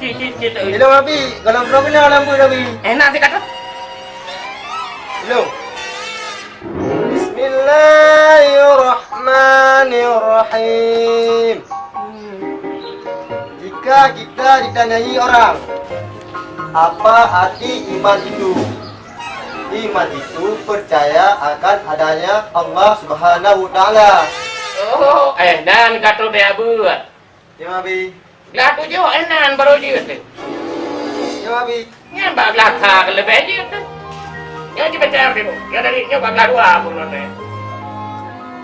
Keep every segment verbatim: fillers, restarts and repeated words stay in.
Cit, cit, cit, eh. Hello, Abi. Kalau bro kena lampu, Abi. Eh, nak sikat tu. Hello. Bismillahirrahmanirrahim. Jika kita ditanyai orang, apa arti iman itu? Iman itu percaya akan adanya Allah Subhanahu wa Ta'ala. Oh, eh, nan ka trok deh, Abu. Ya, Abi. Glah tujoh, eh, nan baru jeuet teuh. Ya, Abi. Nyan bak glah ka leubeh jeuet teuh. Nyoe jibaca dulu. Nyoe dari, nyoe bak glah dua pun nyoe.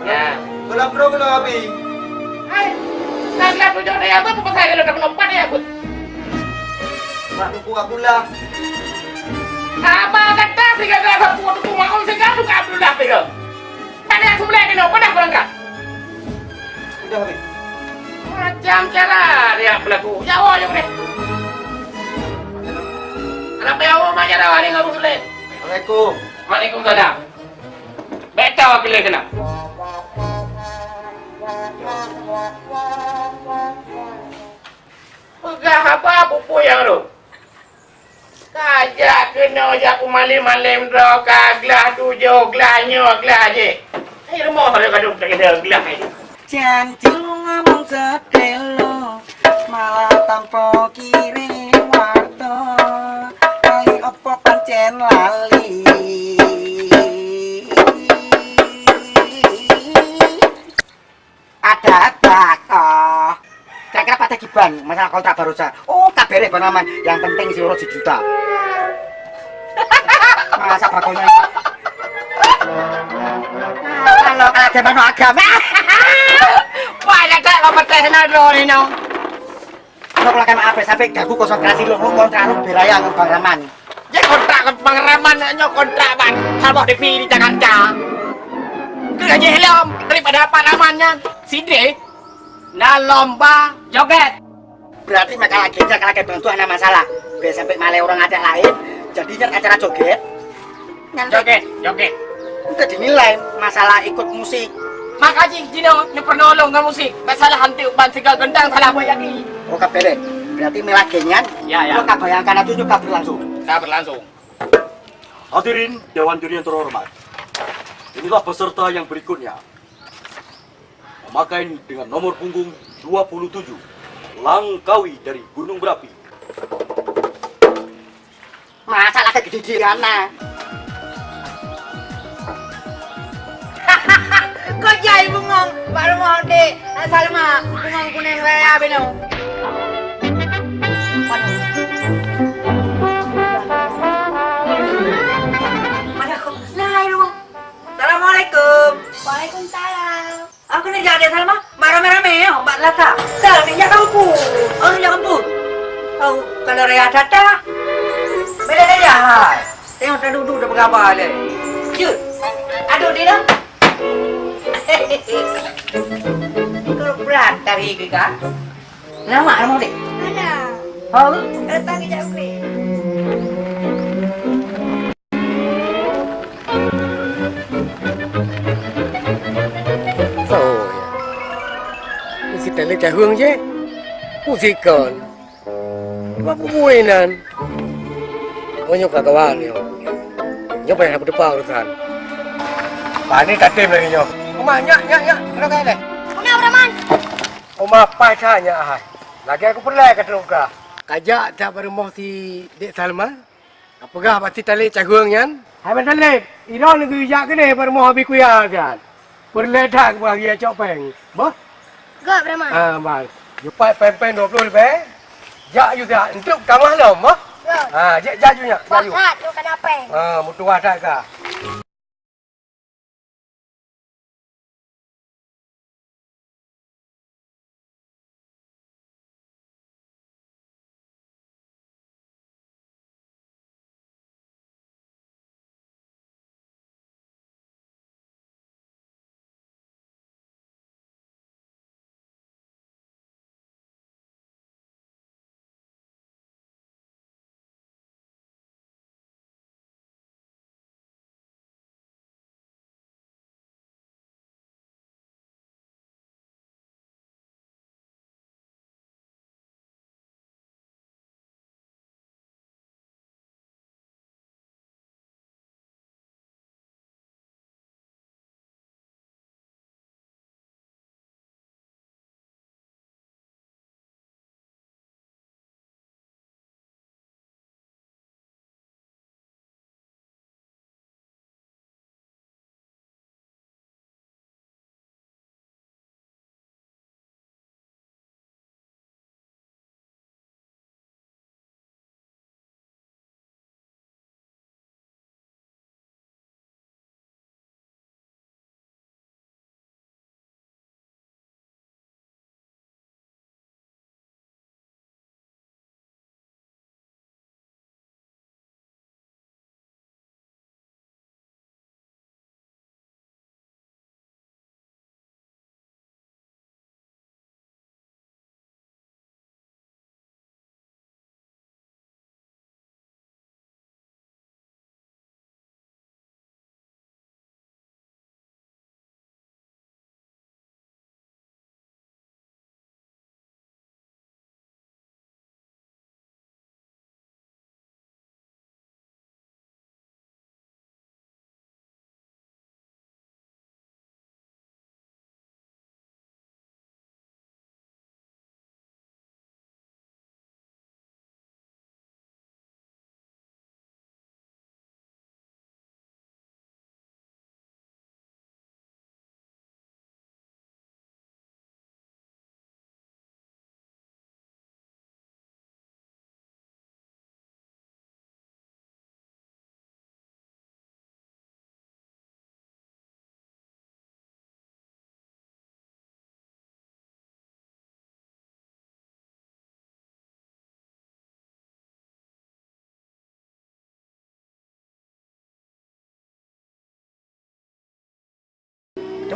Ya. Tolak bro kena, Abi. Hai. Nah, glah tujoh dari Abu, apa pasal kalau dah kena empat ya, Abu? Mak buku Abdullah. Apa kata tiga glah sapu tu, mak, oh, segala tu ke Abdullah tiga. Pada sebelah kena, pada berangkat. Udah, Abi. Macam cara dia pelaku. Jauh aja deh. Kenapa jauh macam cara hari ngabu sulit? Assalamualaikum. Waalaikumsalam. Betul pilih kena. Peugah apa pupuk yang tu? Kajak keunoe jak peumalém-malém droe ka glah tujoh, glah nyoe, glah jih. Hai rumoh hareuem kadung teukeudeueng glah nyoe. Jantung ngomong seutelo, malah tanpa kirim warta. Hai opo pancen lali. Ada apa kok? Kira-kira patah kiban masalah kontrak barusan. Oh, kabere Bang Rahman. Yang penting si urut sejuta. Masa bakonya? Kalau kalah zaman agama. Wah, ya tak lo petes na dulu ni no. Kalau kalah kan apa sampai ganggu konsentrasi lo, lo kontrak lo beraya ngon Bang Rahman. Jadi kontrak ngon Bang Rahman nyoe kontrak ban saboh D P di Jakarta. Keu gaji lom daripada Pak Rahman nyan sideh na lomba joget. Berarti maka lagi dia kalau bantu ada masalah. Biar sampai malah orang ada lain, jadinya acara joget. Nyan joget, joget. Itu dinilai masalah ikut musik. Maka jih jino ni pernah lom ngon musik. Masalah hantu ban siga gendang salah boy lagi. Oh, kabere. Berarti melakenya. Ya, ya. Lo kabayangkan itu juga berlangsung. Nah, berlangsung. Hadirin Dewan Juri yang terhormat, inilah peserta yang berikutnya. Memakai dengan nomor punggung dua puluh tujuh, Langkawi dari Gunung Berapi. Masa lagèe gede-gede ana. Kok jai bungong, baru mau dek. Salma, bungong kuning raya beno. Waduh. Waduh, nah, ini mau. Assalamualaikum. Waalaikumsalam. Aku ni jadi Salma, mak ramé-ramé yo, mak lata. Dah ni jak kampung. Oh, jak kampung. Tahu kalau raya datang. Beda-beda hai. Tengok dah duduk dah bergambar deh. Cuk. Aduh dia dah. Kau berat tadi ke kan? Lama lama dek. Ada. Oh. Datang ke jak kuih. Oh, ya. Ni si Tele Cahung je. Pusikon. Apa bubui nan? Oh, nyoe ka kawan nyoe. Nyoe payah beudeupa urusan. Pani tatem lagi nyoe. Uma, nyak, nyak, nyak. Kena kaya deh. Una Abdurrahman. Uma pai sa nyak hai. Lagi aku peureulèe ka teuka. Kajak that bak rumoh si Dek Salma. Kapeugah bak si Taleb Cahung nyan. Hai Bang Taleb, inoe neugui jak keudeh bak rumoh Abi Kuya nyan. Peureulèe that keubahagiaan cok péng. Boh? Gop, Rahman. Ah, bang. Jupai péng-péng dua puluh ribèe. Jak ju dah, enteuk tamah lom, boh? Gop. Ah, jak, jak ju nyak, jak ju. Wah, that tu kena péng. Ah, meutuwah that ka.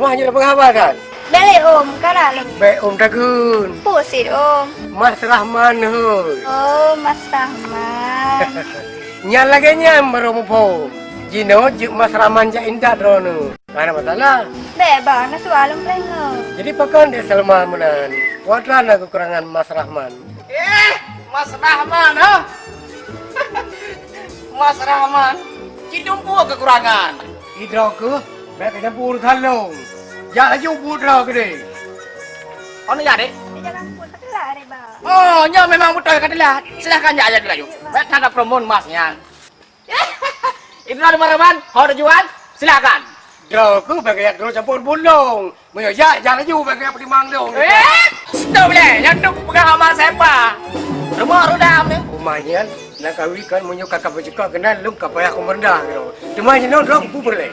Wah, nyoe peugah haba kan? Bèk lé, Om, ka rap lom. Bèk, Om, takheun. Peue cit, Om? Mas Rahman, hôi. Oh, Mas Rahman. Nyan lagèe nyan baru muphom. Jinoe jeuet Mas Rahman jak intat droeneuh. Hana masalah. Bèk, Bah, na sual lom peureulèe. Jadi, pakon Dek Salma meunan? Peue teuma na keukurangan Mas Rahman? Eh, Mas Rahman, ha? Mas Rahman, cit dum peue keukurangan? Idroe keuh, bèk keucampur urusan lôn. Jak laju buet droe keudeh. Oh, neujak, Dek? Di jalan pun teulat, Dek, Bah. Oh, nyoe memang beutôi ka teulat. Silahkan jak, jak laju. Bèk that promosi mas nyan. Idroe Mas Rahman, ho teujuan, silahkan. Droe keuh bèk keuyak droe campur buet lôn. Meunyoe jak, jak laju bèk keuyak peutimang lôn. Eh, stop lé. Nyang tu peugah haba sapeue? Rumoh rudam ni. Uma nyan, lam kawi kan meunyoe ka, ka beucukôp keunan lôn ka payah ku meurendah keudroe. Teuma jinoe droe ku peureulèe.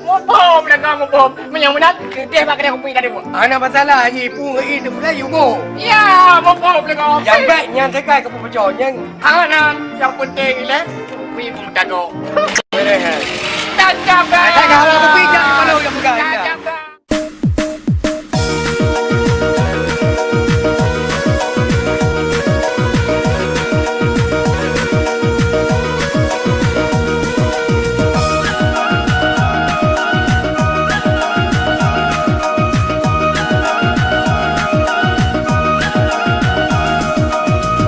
Muphom lé kong, muphom. Meunyoe meunan, keudeh bak keudeh kupi tadi, Bu. Hana masalah, Haji. Pu ngon i teupeulai yubo. Ya, muphom lé kong. Nyang bèk nyan sakai keu peupucok nyan. Hana, nyang penting ilèe kupi beumeutagoe. Beureh, hai. Tangkap, Kak. Tangkap, kupi jak di mana nyang peugah, ya. Tangkap, Kak.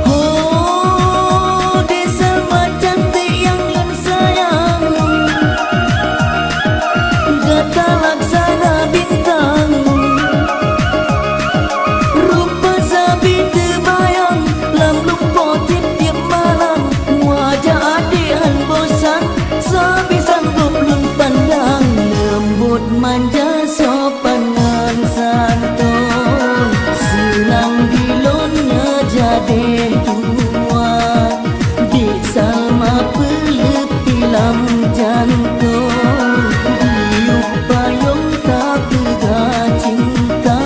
Ho, Dek Salma cantik nyang lôn sayang, gata laksana bintang, rupa sabe teubayang lam lumpoe tiep-tiep malam. Wajah adék han bosan, sabe sanggob lôn pandang, leumbot manja sopan ngon santôn, seunang di lôn nyoe jadeh dua. Dek Salma peuleupi lam jantông, diyueb payong tapeugah cinta.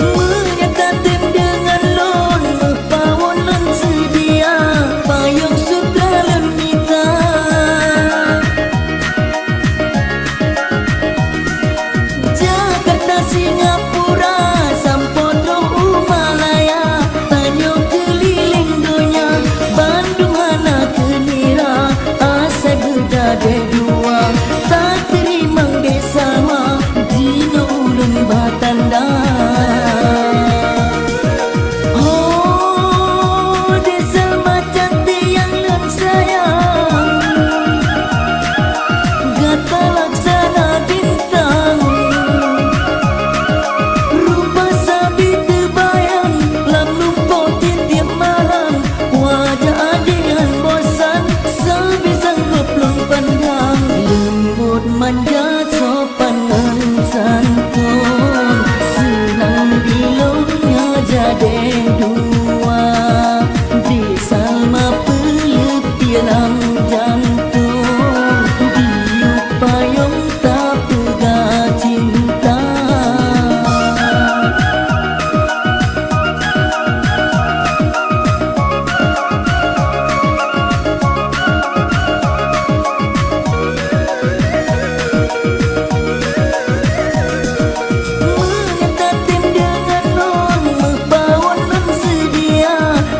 Meunyoe tatem deungon lôn, meupawon lôn seudia, payong sutra lôn mita. Jakarta, Singapura, sampoe troh u Malaya, tanyoe keulileng donya, bandum hana teunira, asai beujadeh dua, tateurimong Dek Salma, jinoe ulôn ba tanda. Oh, Dek Salma cantik nyang lôn sayang, gata laksana bintang, rupa sabe teubayang lam lumpoe tiep-tiep malam. Wajah adék han bosan, sabe sanggob lôn pandang, leumbot manja sopan ngon santôn, seunang di lôn nyoe jadeh dua. Dek Salma peuleupi lam jantông, diyueb payong tapeugah cinta. Meunyoe tatem deungon lôn, meupawon lôn seudia,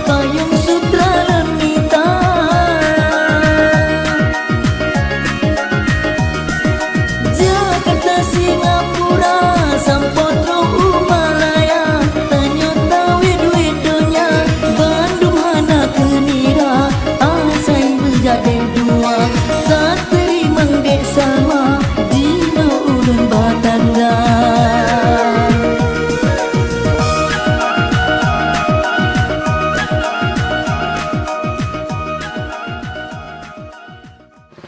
payong sutra lôn mita. Jakarta, Singapura, sampoe troh u Malaya, tanyoe tawét-wét donya, bandum hana teunira, asai beujadeh dua. Tateurimong Dek Salma, jinoe ulôn ba tanda.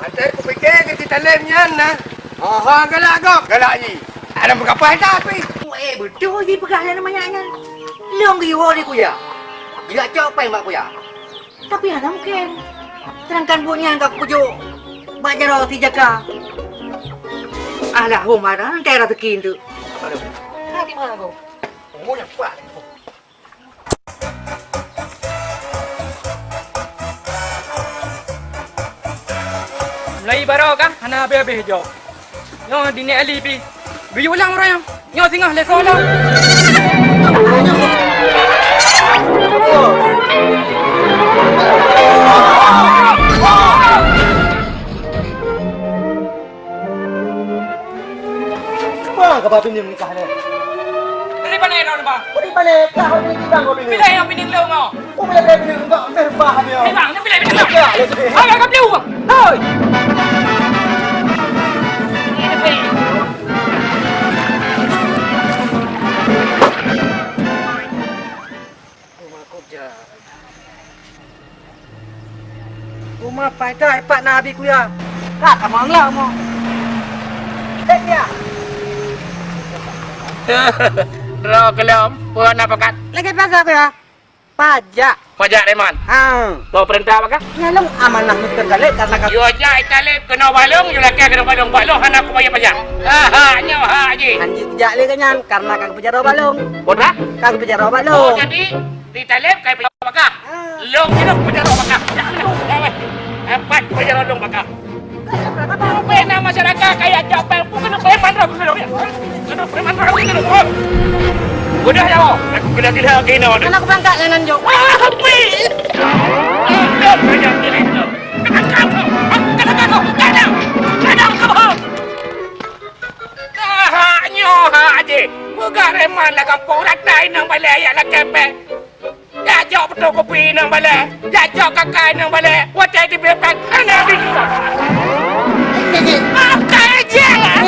Até kupike keu si Talem nyan na. Aha, galak gob, galak jih. Ada meukapai tapi. Eh, beutôi jipeugah lé manyak nyan. Lôn geuwoe lé kuya. Geujak cok péng bak kuya. Tapi hana mungken. Seudangkan buet nyan ka kupeujok bak jaroe si Jaka. Alah, hom ada, nanti ada rezeki tu. Nanti mana kau? Oh, yang kuat. Mulai baroe kah hana habéh-habéh jaweueb. Nyoe di Nek Ali pi. Geuyue ulang uroe nyoe. Nyoe singoh lé soe lom. Bah, ka bah pineung nikah nyoe. Dari mana nyoe, Bah? Dari mana? Kah hok pineung bang, hok pineung. Pilih nyang pineung lôn, oh. Oh, pilih, pilih pineung, enggak, enggak, bah, dia. Hei, bang, ni pilih pineung. Enggak, enggak, enggak. Hai, enggak, enggak, enggak. Hei. Uma kuja. Uma paida ipat na abi kuya. Ka kamoe ngelak mo. Hei, ya. Droe keulom, peue na pakat? Lagèe biasa kuya. Pajak. Pajak, Reman? Ha. Kau perintah apa kah? Nyan lôn amanah Mister Galeb karena ka. Yo jak Galeb keunoe balong, yo lakèe keunoe balong, balong hana kubayar pajak. Ha, ha, nyoe ha jih. Hanjeuet jak lé keu nyan karena ka geupeujaro balong. Bodoh? Ka geupeujaro balong. Oh, jadi di Taleb kai pajak bakah. Ah. Long ni long pajak bakah. Empat pajak long bakah. Bèk na masyarakat kaya jak bang, bukan preman dah, bukan dah. Kena preman dah, bukan dah. Udah ya, aku kena kena kena. Anak bangka jangan jok. Wah, api. Ada banyak ini. Kena kau, kena kau, kena, kena kau. Kahak nyoe hak jih. Peugah reman lam gampông, rata inong balè jak lakèe pèng. Jak jok fotokopi inong balè, jak jok K K inong balè. Watèe jibeuet pèng, hana bingkong. Akai jih lah.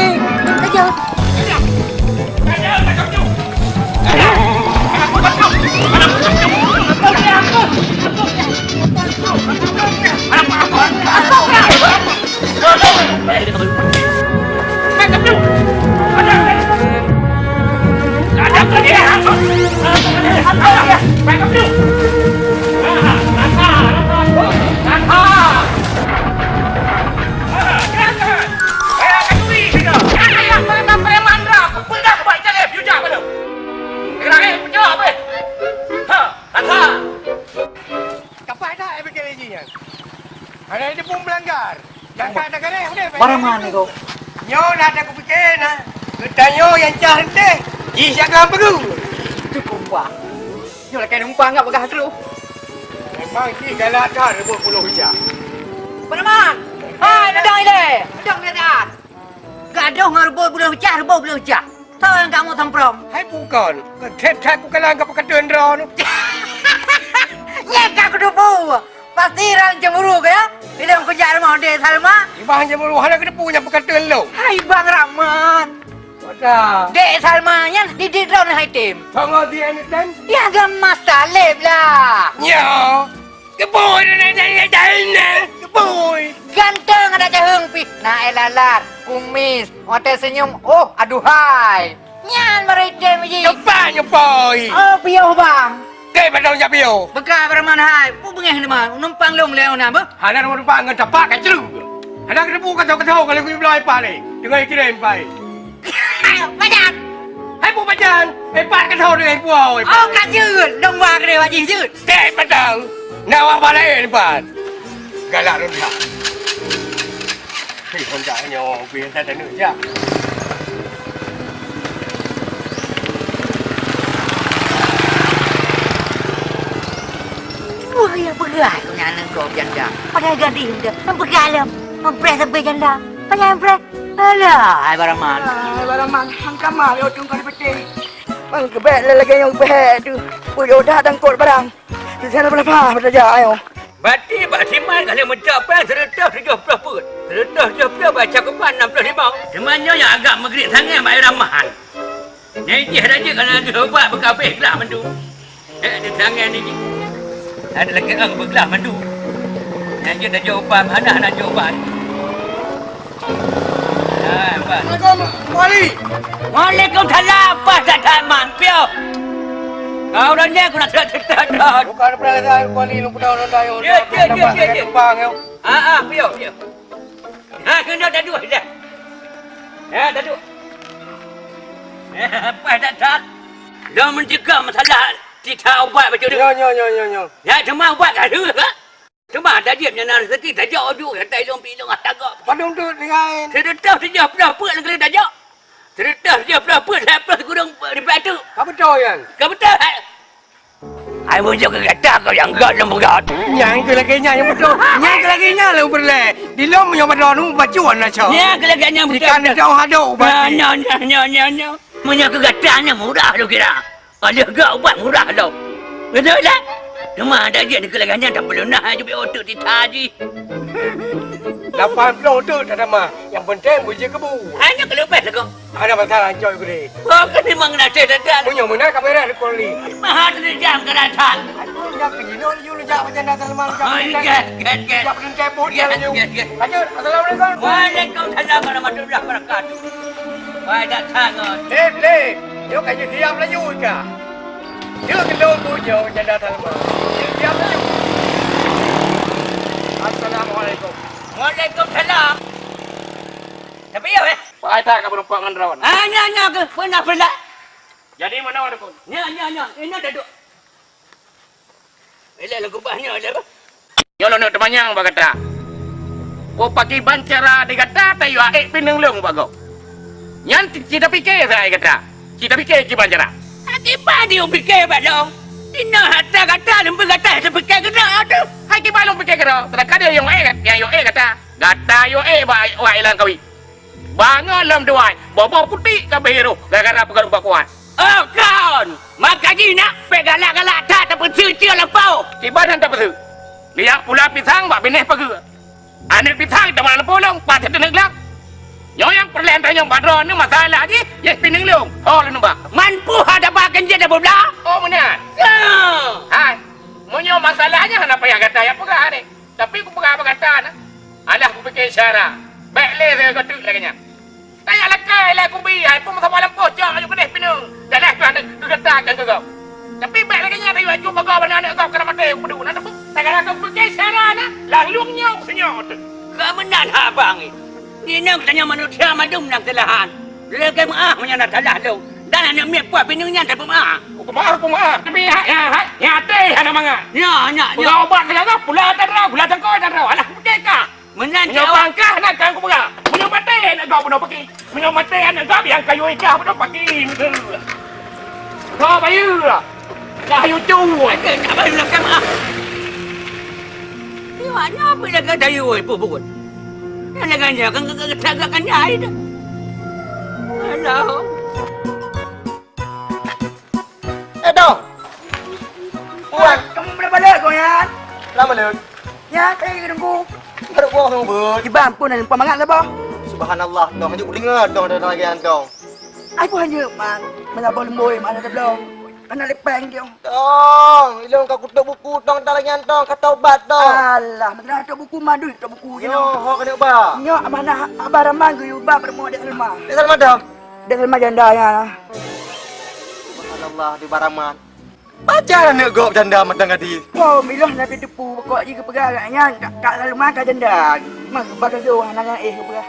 Kapah that, eh, bikin lagi nyan. Ada di pun melanggar. Jangan ada kena, udah. Barang mana kau? Nyoe lah ada kupikir nah. Geutanyoe nyang cah renteh. Jih siap dalam peru. Itu kumpah. Nyoe lah kena numpang enggak bagah terus. Memang jih galak dah rebut puluh ijah. Penaman. Hai, dadang ilé. Dadang ilé dah. Gadoh ngon rebot buleuen ucah, rebot buleuen ucah. Soe nyang kamoe samprong? Hai bukon, that-that kukalon keu peukateuen droeneuh. Nyang ka kuteupeu, pasti ran cemburu keu ya? Ilong kujak rumoh Dek Salma. Ibang cemburu hana kuteupeu nyang peukateuen lôn. Hai Bang Rahman. Mata. Dek Salma nyan didik droeneuh hai tem. Songo di anytime. Ya gam masa leb lah. Nyo. Kebui na, na, na, na, na, kebui. Ganteng ada caheueng pih. Na éh lalat, kumis, watèe seunyum, oh, aduhai. Nyan maritem ji. Tepat nyupoi. Oh, piôh bang. Dek padong jak piôh. Beuka Abdurrahman hai, pu beungéh teuma, numpang lom lé ona beuh. Hana numpang ngon tapak ka cru. Hana keuteupeu ka thô-ka thô ka lheueh geubloe ipat lé. Deungon ikirém pai. Pajan. Hai pu pajan. Eh, pat ka thô deungon puwoe. Oh, ka jeuet. Dong wa keu dewa jih jeuet. Dek padang. Nak awak balek depan. Galak lôn that. Hei, honda nyoe, bih that anu jak. Wah, ya peugah tu nyan nengkok janda. Padahai gadih muda. Mempeugah lom. Mempreh sampai janda. Payah mempreh. Alah, hai Baraman. Hai Baraman, hang kamah lé otong kau di peti. Bang, kebek lé lagèe nyang bèk tu. Ui, udah tangkot barang. Di sana berapa? Berapa ayo? Berarti bak siman ka lheueh meucok péng seureutôh tujoh ploh peuet. Seureutôh tujoh ploh baca kupat nam ploh limong. Teuma nyoe nyang agak meugriet sangai mak Ramahan. Nyang jih raja kana lheueh ubat beukabeh glah mandum. Eh, di tangan ni jih. Ada lagi ang beuglah mandum. Nyang jih dah jaweuban, hana hana jaweuban. Assalamualaikum, Wali. Waalaikumsalam, Pak Sadarman. Piôh. Kau dah nyak, aku nak cerita dah. Bukan perasaan Wali lu kena orang dah. Ya, ya, ya, ya, ya. Numpang, ya. Ah, ah, piôh, piôh. Ha, kena dah dua dah. Eh, Datuk. Eh, apa dak that? Dah mencegah masalah titha ubat bacut tu. Nyo, nyo, nyo, nyo, nyo. Ya, cuma ubat ka deuh, ha? Cuma dah jeuet nyang na rezeki, tajak uju, kata ilong pi ilong, ah, tagak. Padum tu dengan Seureutoh tujoh ploh peuet lagèe tajak. Seureutoh tujoh ploh peuet, lhèe ploh sikureueng ribèe tu. Ka beutôi, kan? Ka beutôi, hai. Ai, bujur keu gata kau nyang göt lom peugöt. Nyang keu lagèe nyan nyang beutôi. Nyang keu lagèe nyan lôn peureulèe. Di lom meunyoe padum nu bacut na cok. Nyang keu lagèe nyan beutôi. Ikan dong hadok ubat. Nyo, nyo, nyo, nyo, nyo. Meunyoe keu gata nyan murah lôn kira. Padahai gak ubat murah lom. Beutôi lah. Cuma dak jeuet keu lagèe nyan, tapi lôn na hai jubek otot titha jih. Lapan ploh otot dah tamah. Yang penting bujur kebu. Hanya keuleubeh lagoe. Ada masalah, Cok Gede. Oh, kan memang na teh dadak. Meunyoe meunan ka beres depan ni. Maha teujam ka datang. Aku jak ke jinoe laju, jak macam dah Salman, jak. Oh, iya, iya, iya. Jak peurintah pun dia laju. Iya, iya, iya. Lanjut. Assalamualaikum. Waalaikumsalam warahmatullahi wabarakatuh. Wai, datang, oi. Lip, lip. Nyoe ka jisiap laju ika. Nyoe keunoe buet nyoe janda Salma. Jisiap laju. Assalamualaikum. Waalaikumsalam. Tapi ya, eh? Pak Aita ka beureumpok ngon droe. Ah, nyo, nyo, ke, peue na peulak? Jadi, meunoe, Dukon? Nyo, nyo, nyo. Inoe duduk. Ilèe lam kubah nyoe lé, bah. Nyoe lôn neuk teumanyong bak gata. Peue pakriban cara di gata tayue ék pineung lôn bak gob? Nyan ci-, ci tapike sagai gata. Ci tapike kiban cara. Akiban di pike bak lôn. Inoe hareuta gata, lôn bri gata tapike keudroe teuh. Hai kiban lôn pike keudroe, seudangkan nyang yue ék, nyang yue ék gata. Gata yue ék bak, bak ilang kawi. Bangon lom tuai, boh-boh putéh ka beuhiroh gara-gara peugah ubak kuat. Oh, kon! Maka jih nak pèh galak-galak that tapeuseue cue lampôh. Kiban hana tapeuseue. Liak pula pisang bak binéh pageue. Aneuk pisang teuma neupulông, pat teuneuk glak. Nyoe nyang peureulèe tanyong bak droeneuh masalah jih, jih pineung lôn. Ho lôn ubak. Man peue hana ba keunjeuet lam bubla? Oh, meunan. Ya. Hai, meunyoe masalah nyan hana payah gata jak peugah ni. Tapi kupeugah bak gata na, alah kupike syara, bèk lé sigoe teuk lagèe nyan. Tajak lakèe lé kubi, hai peue meusaboh lampôh cok laju keudeh pineung. Dah lheuh keu aneuk keu gata keu gob. Tapi bèk lagèe nyan, tayue aju bak gob, aneuk gob ka maté kupeuduek. Na teupeu, tagara kupike syara na, lalu nyoe sinyoe teuk. Ka meunan haba ngieng. Inong tanyoe manusia mandum na keusalahan. Lagèe meu'ah meunyoe na salah lôn. Dan aneuk miet puak pineung nyan tapeumeu'ah. Peumeu'ah, peumeu'ah. Tapi ha, ha, ha, até hana mangat. Nyoe, nyoe, nyoe. Pula ubat keulaga, pula tadra, pula tangkoi tadra. Alah, putih kah? Meunan cit awak. Meunyoe pangkah na kang kupeugah. Meunyoe maté aneuk gob bunoe paki. Meunyoe maté aneuk gob nyang kayue ikah bunoe paki. Beutôi. Gob bayeue. Kah yucu. Ada tak bayeue lam kamar? Iwak nyoe apa lagèe dayuh ai peubuet? Nyang lagèe nyoe kan geutak-geutak kanyai dah. Alah. Eh, Dong! Puan! Kamu boleh balik kau, Yan? Lama, Lun. Ya, saya nunggu. Baru buang sama bud. Kiban pun ada lupa mangat lah, Boh. Subhanallah, Dong. Hanya kudengar, Dong, ada lagi, Dong. Ai pun hanya, Mang. Mana Boh lemboi, mana ada belum. Mana lepeng, Dong. Dong, ilong ka kutok buku, Dong, tak lagi, Dong. Kata ubat, Dong. Alah, mana ada buku, madu, ada buku, Dong. Nyoh, ho kena ubah. Nyoh, amanah Abah Rahman, guyuba bermua di Salma. Di Salma, Dong. Di Salma janda, ya. Subhanallah, di Baraman. Pajan aneuk gob janda mantong gadis. Ho, miloh na teudepu, pokok jih geupeugah agak nyan, ka, ka Salma ka janda. Mah geuba ka geuh, hana nyan éh geupeugah.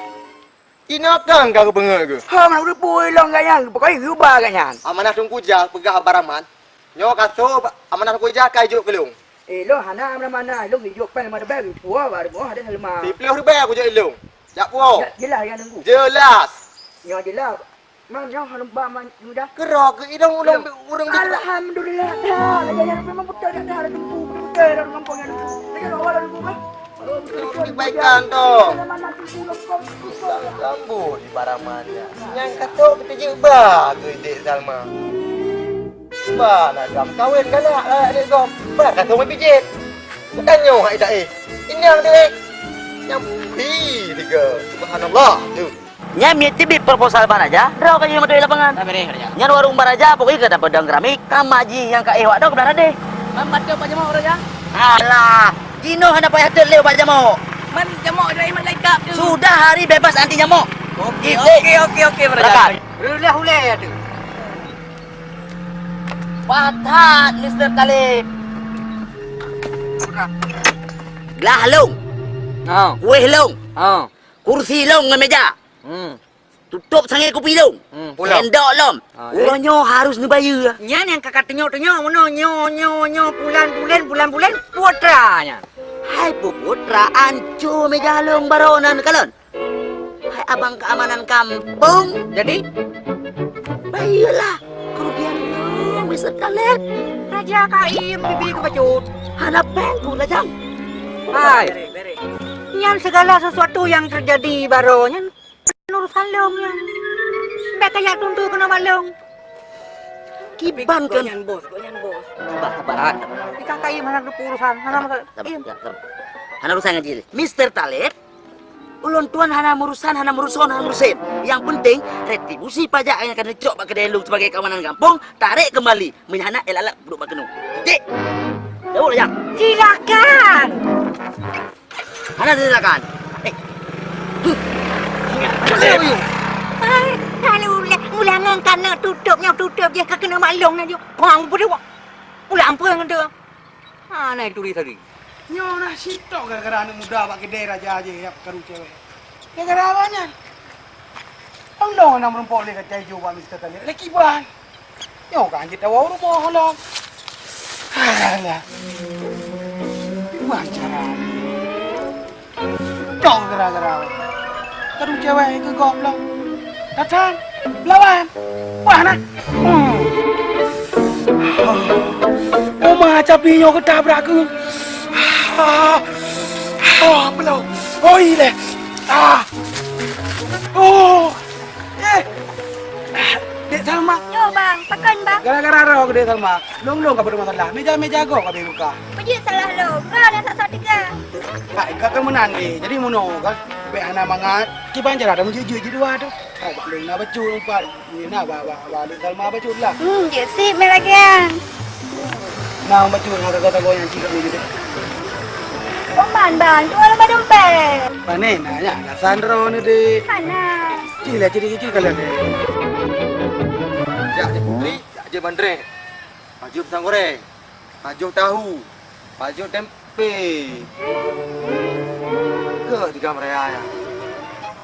Inoe kang ka geupeungeut geuh. Ho, meunan geudepu ilong gak nyan, pokok jih geuba agak nyan. Amanah Teungku Jah peugah Abah Rahman. Nyoe ka soe amanah Teungku Jah ka ijok keu lôn. Eh, lôn hana amanah-amanah, lôn ijok péng lima ribèe, geupuwoe, baru boh ada Salma. Siplôh ribèe kujok ilong. Jak puwoe. Ya, jeulaih ya nunggu. Jeulaih. Nyoe jeulaih. Man, nyoe hana ba man mudah. Keurok keu idong ulôn ureueng di. Alhamdulillah. Dah, lagèe nyan memang beutôi dah, dah ada tunggu, beutôi dah gampang nyan. Lagèe awak dah tunggu kan. Kebaikan tu. Sambut di Baraman ya. Nyang katok kita je ba ke Dek Salma. Ba lah gam kawin galak lah Dek Gom. Ba ka thong pijet. Bukan nyoe hai dah eh. Inyang dek. Nyang pi tiga. Subhanallah. Tu. Nyan miet teubiet proposal Bang Raja, droe ka jimeuduek lapangan. Ka beureh, Raja. Nyan warong Bang Raja, pokokjih ka dapeudong keramik, ka mak jih nyang ka éh wak droe keublah radeh. Man bacut Pak Jamal, Raja? Alah, jinoe hana payah teut lé ubat jamok. Man jamok dari malaikat tu. Sudah hari bebas anti nyamuk. Oke, oke, oke, oke, Bang Raja. Berangkat. Reulah ulèe tu. Patat, Mister Talib. Glah lông. Ha. Kuéh lông. Ha. Kursi lông ngon meja. Hmm. Tutôp sangé kupi lôn. Hmm, pulang. Sendok lom. Ah, eh. Uroe nyoe harôh neubayeue. Nyan nyang ka katunyok-tunyok meunoe nyoe, nyoe, nyoe, bulan-bulan, bulan-bulan, putra nyan. Hai peue putra, anco meuja lôn baroe nan kalon. Hai abang keamanan kampung. Jadi? Bayeue lah, kerugian lôn, Mister Khaled. Raja Kaim, bibi ku bacut. Hana péng ku lajang. Hai. Nyan segala sesuatu yang terjadi baroe nyan urusan lôn nyan. Bèk kajak tuntu keunoe bak lôn. Kiban keu nyan, Bos, keu nyan, Bos. Sabar, sabar. Di K K I hana geupeurusan, hana masalah. Sabar, sabar, sabar. Hana urusan ngon jih. Mister Taleb, ulôn tuan hana meurusan, hana meuruson, hana meurusen. Nyang penting, retribusi pajak nyang ka neucok bak keudè lôn sebagai keamanan gampông, tarek keumbali. Meunyo hana, ék lalat duek bak keunoe. Cit! Jaweueb lé, Jang. Silakan! Hana silakan. Eh. Huh. Ayo, ayo. Hai, lalu ulang, ulangan kana tutôp nyoe tutôp je ka keuneuk maklong na ju. Kuang beudua. Ulang peue ngon tu? Hana turi tadi. Nyoe na sitok gara-gara aneuk muda bak keudè raja je jak karu cewek. Gara-gara awak nyan. Ulôn na meurumpok lé kacai ju bak Mister Taleb. Lé kiban. Nyoe ka hanjeuet tawoe u rumoh lom. Alah. Macam mana? Cok gara-gara. Kadu cewek ke goblok. Datang. Lawan. Wah, nak. Hmm. Uma capi nyoe geutabrak keu. Ah. Ah, belum. Oi leh. Ah. Oh. Eh! Dek Salma. Yo, Bang. Pakon, Bang? Gara-gara droe keu Dek Salma. Lôn-lôn ka beumasalah. Meja-meja gob ka buka. Peujeuet salah lôn. Ka na sat-sat teuga. Hai, ka, ka meunan, Dek. Jadi meunoe ka. Bèk hana mangat. Kiban cara dah meujeuet-jeuet jidua tu. Hai, bak lôn na bacut umpat. Ni na ba, ba, ba Dek Salma bacut lah. Hmm, jeuet sip meunagian. Na bacut ngon sagoe-sagoe nyang cit kat meujeuet. Uman, Bang. Tuan lôn ba dompet. Pane na nyan? Alasan droeneuh, Dek. Hana. Cit lah, cit, cit, cit kalian ni. Jak je putri, jak je bandrek. Pajoh pisang goreng, pajoh tahu, pajoh tempe. Ke tiga meraya ya?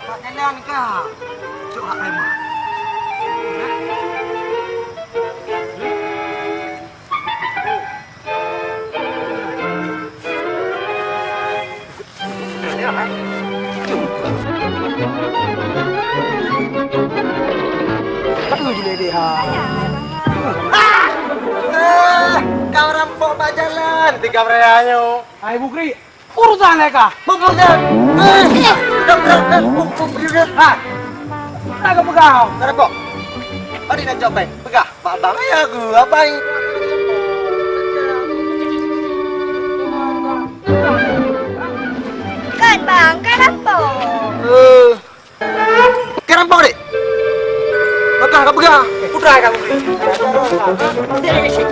Pak jalan ka. Cok hak preman. Aduh, jileh deh, ha. Ah! Eh, kau rampok bak jalan, tiga meraya nyoe. Hai, Bukri, urusan lé kah? Bukan. Eh, dok, dok, dok, bu-, bu-, bu-, ha. Nak ke peugah? Kau rampok. Adik nak cok pai. Peugah. Bak abang, eh, aku, abang. Kan, Bang, kan rampok. Eh, kan rampok, Dek? Makah ka peugah. Putra ka peugah. Dek, dek, dek.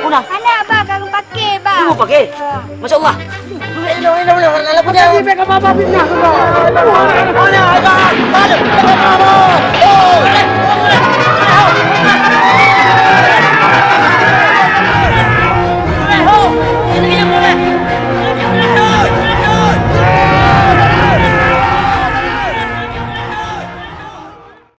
Puna. Anak abang ka pakai, Bang. Lu pakai? Ya. Masya Allah. Duit ni, ni, ni, ni, ni, punya. Pakai duit ka baba fitnah, Bang. Punya, Bang. Balik. Balik, Bang. Oh.